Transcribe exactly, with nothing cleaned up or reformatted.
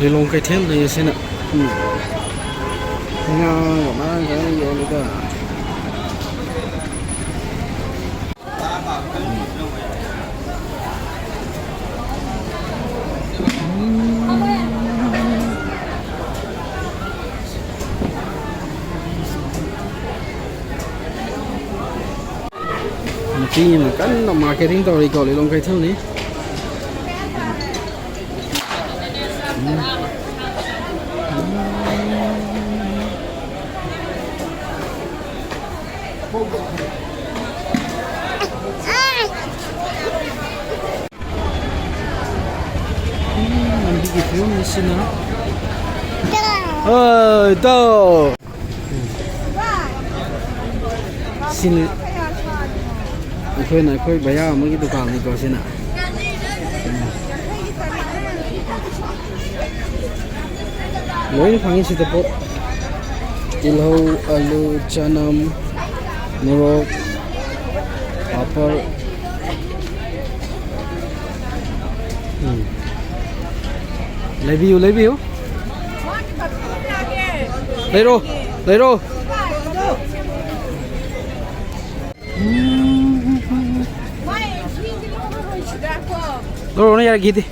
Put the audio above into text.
ꯂꯤꯂꯣꯡ ꯀꯩꯊꯦꯜꯗꯒꯤ ꯁꯤꯅ꯫ ꯎꯝ꯫ ꯉꯥꯒ ꯃꯔꯥꯡ ꯀꯥꯏꯅ ꯌꯣꯜꯂꯤꯗ꯫ ꯅꯨꯄꯤ ꯑꯃ ꯀꯟꯅ marketing ꯇꯧꯔꯤꯀꯣ, ꯂꯤꯂꯣꯡ ꯀꯩꯊꯦꯜꯅꯤ꯫ ꯎꯝ, ꯂꯝꯕꯤꯒꯤ ꯐꯤꯕꯝ ꯑꯁꯤꯅ꯫ ꯍꯣꯏ, ꯏꯇꯥꯎ꯫ ꯁꯤꯅꯤ ꯑꯩꯈꯣꯏꯅ, ꯑꯩꯈꯣꯏ ꯚꯩꯌꯥ ꯑꯃꯒꯤ ꯗꯨꯀꯥꯟꯅꯤꯀꯣ ꯁꯤꯅ꯫ ꯂꯣꯏꯅ ꯐꯪꯉꯤ ꯁꯤꯗ ꯄꯣꯠ꯫ ꯇꯤꯜꯍꯧ, ꯑꯂꯨ, ꯆꯅꯝ, ꯃꯣꯔꯣꯛ, ꯄꯥꯄꯔ꯫ ꯎꯝ꯫ ꯂꯩꯕꯤꯌꯨ, ꯂꯩꯕꯤꯌꯨ꯫ ꯂꯩꯔꯣ, ꯂꯩꯔꯣ꯫ ꯎꯝ꯫ ꯂꯧꯔꯣꯅꯦ ꯌꯥꯔꯦ, ꯘꯤꯗꯤ꯫